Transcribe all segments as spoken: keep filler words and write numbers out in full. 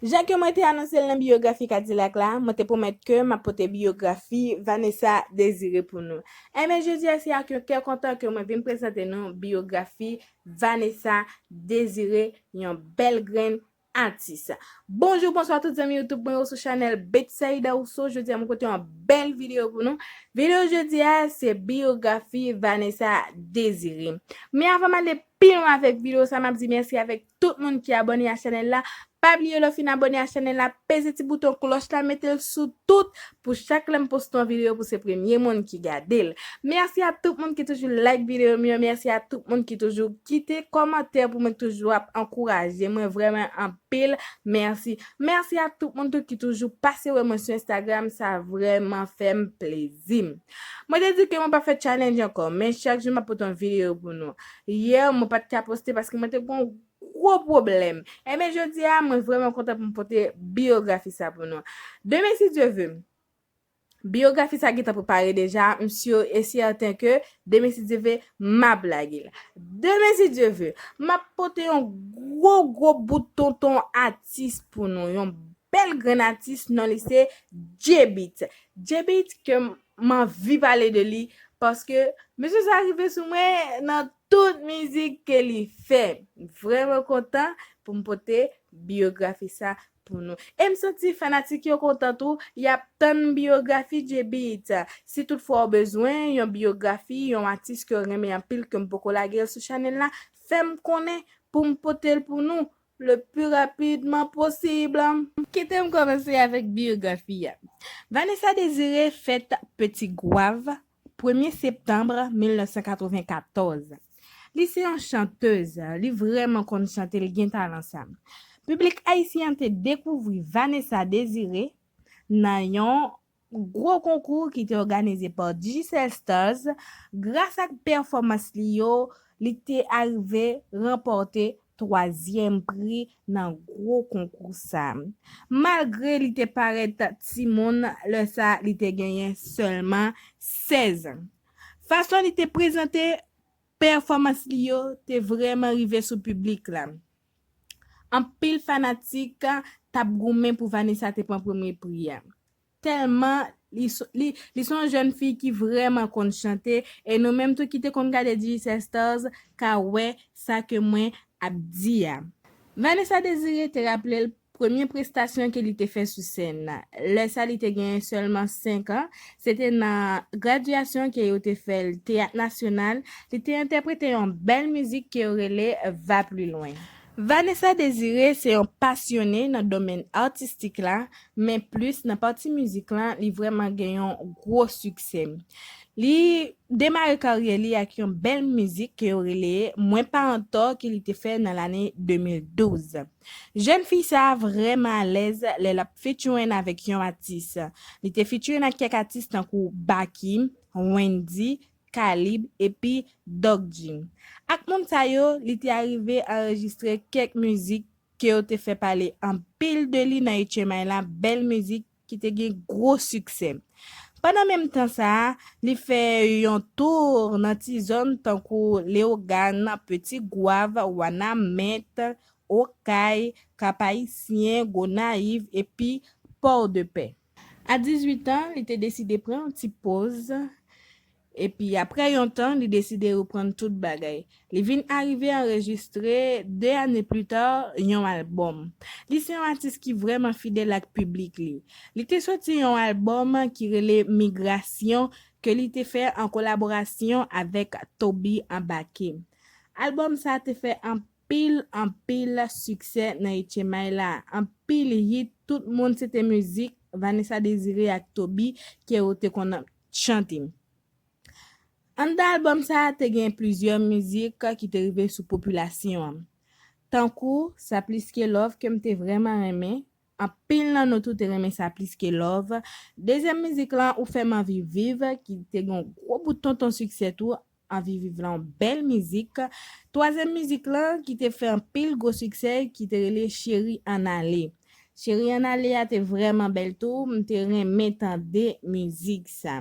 Jan ke mwen te anonse l nan biyografi Kadilak la, mwen te pwomèt ke m ap pote biyografi Vanessa Désiré pou nou. Enben, jodi a, se ak yon kè kontan ke mwen vin prezante nou biyografi Vanessa Désiré, yon bèl grenn atis. Bonjou, bonswa tout zanmi YouTube mwen yo sou chanèl Betsaida Rousseau. Jodi a, mwen pote yon bèl videyo pou nou. Videyo jodi a, se biyografi Vanessa Désiré. Men avan m ale pi lwen avèk videyo sa, m ap di mèsi avèk tout moun ki abòne a chanèl la. Pa bliye lè w fin abòne a chanèl la, peze ti bouton klòch la, mete l sou tout pou chak lè m poste yon videyo pou se premye moun ki gade l. Mèsi a tout moun ki toujou like videyo m yo, mèsi a tout moun ki toujou kite kòmantè pou mwen, toujou ap ankouraje mwen, vrèman anpil mèsi. Mèsi a tout moun tou ki toujou pase wè mwen sou Instagram, sa vrèman fè m plezi. Mwen te di ke mwen p ap fè challenge ankò, men chak jou m ap pote yon videyo pou nou. Yè, mwen pa t ka poste paske mwen te gon gwo pwoblèm. Enben, jodi a, mwen vrèman kontan pou m pote biyografi sa pou nou. Demen, si Dye ve, biyografi sa gentan prepare deja, m si e sèten ke demen, si Dye ve, m ap lage l. Demen, si Dye ve, m ap pote yon gwo, gwo bout tonton atis pou nou, yon bèl grenn atis, non li se J-Beatz. J-Beatz ke m anvi pale de li, paske mesye sa rive sou mwen nan tout mizik ke li fè. Vrèman kontan pou m pote biyografi sa pou nou. E m santi fanatik yo kontan tou, y ap tann biyografi J-Beatz. Si toutfwa w bezwen yon biyografi, yon atis ke w renmen anpil, ke m poko lage l sou chanèl la, fè m konnen pou m pote l pou nou le plus rapidement possible. Kite m kòmanse avèk biyografi a. Vanessa Désiré fèt Petit Goâve, premye septanm mil nèf san katrevenkatòz. Li se yon chantèz, li vrèman konn chante, li gen talan sa. Piblik ayisyen an te dekouvri Vanessa Désiré nan yon gwo konkou ki te òganize pa Digicel Stars. Gras ak pèfòmans li yo, li te arive ranpòte twazyèm pri nan gwo konkou sa. Malgre li te parèt timoun, lè sa li te genyen sèlman sèz an. Fason li te prezante pèfòmans li yo te vrèman rive sou piblik la. Anpil fanatik t ap goumen pou Vanessa te pran premye pri a. Tèlman li, s- li, li se yon jèn fi ki vrèman konn chante, e nou menm tou ki te konn gade Digicel Stars ka wè sa ke mwen ap di a. Vanessa Désiré te raple l premye prestasyon ke li te fè sou sèn nan. Lè sa li te genyen sèlman senk an, se te nan gradyasyon ke yo te fè l Teyat Nasyonal, li te entèprete yon bèl mizik ke yo rele Va plus loin. Vanessa Désiré se yon pasyone nan domèn atistik la, men plis nan pati mizik lan, li vrèman gen yon gwo siksè. Li demare karyè li ak yon bèl mizik ke yo rele Mwen pa antò, ke li te fè nan lane de mil douz. Jèn fi sa a vrèman alèz lè l ap featuring avèk yon atis. Li te featuring ak kèk atis tankou Baky, Wendyy, Kalib epi Doc G. Ak moun sa yo, li te arive anrejistre kèk mizik ke yo te fè pale anpil de li nan H M I la, bèl mizik ki te gen gwo siksè. Pandan menm tan sa a, li fè yon tou nan ti zòn tankou Leyogàn, Petit Goâve, Wanament, Okay, Cap Haïtien, Gonayiv epi Pòdepè. A dizuit an, li te deside pran yon ti poz, epi apre yon tan, li deside reprann tout bagay. Li vin arive anrejistre, de ane pli ta, yon albòm. Li se yon atis ki vrèman fidèl ak piblik li. Li te soti yon albòm ki rele Migrasyon, ke li te fè an kolaborasyon avèk Toby Mbaké. Albòm sa a te fè anpil, anpil siksè nan H M I la. Anpil hit, tout moun se te mizik Vanessa Désiré ak Toby ke yo te konn chante. Anndan albòm sa a, te gen plizyè mizik ki te rive sou popilasyon an. Tankou Sa plis ke love ke m te vrèman renmen. Anpil nan nou tou te renmen Sa plis ke love. Dezyèm mizik lan, Ou fè m anvi viv, ki te gen yon gwo bout tonton siksè tou. Anvi viv lan, yon bèl mizik. Twazyèm mizik lan, ki te fè anpil gwo siksè, ki te rele Cheri ann ale. Cheri ann ale a te vrèman bèl tou. M te renmen tande mizik sa.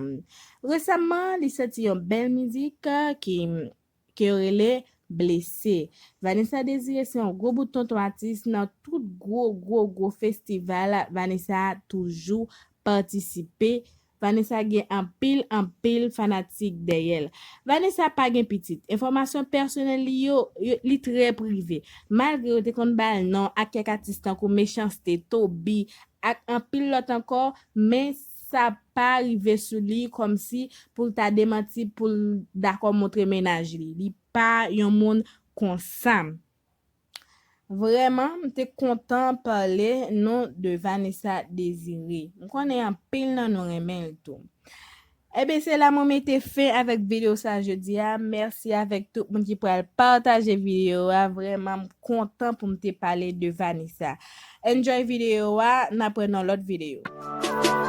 Resèman, li soti yon bèl mizik ki, ke yo rele blese. Vanessa Désiré se yon gwo bout tonton atis nan tout gwo, gwo, gwo festival. Vanessa toujou patisipe. Vanessa gen anpil, anpil fanatik dèyè l. Vanessa pa gen pitit. Enfòmasyon pèsonèl li yo, yo li trè prive. Malgre yo te konn ba l non ak kèk atis tankou Mechanste, Toby, ak anpil lòt ankò, men sa pa rive sou li kòmsi pou l ta demanti, pou l dakò montre mennaj li. Li pa yon moun konsa. Vrèman, m te kontan pale nou de Vanessa Désiré. M konnen anpil nan nou renmen l tou. Ebyen, se la mwen mete fen avèk videyo sa jodi a. Mèsi avèk tout moun ki pral pataje videyo a. Vrèman, m kontan pou m te pale de Vanessa. Enjoy videyo a, n ap wè nan lòt videyo.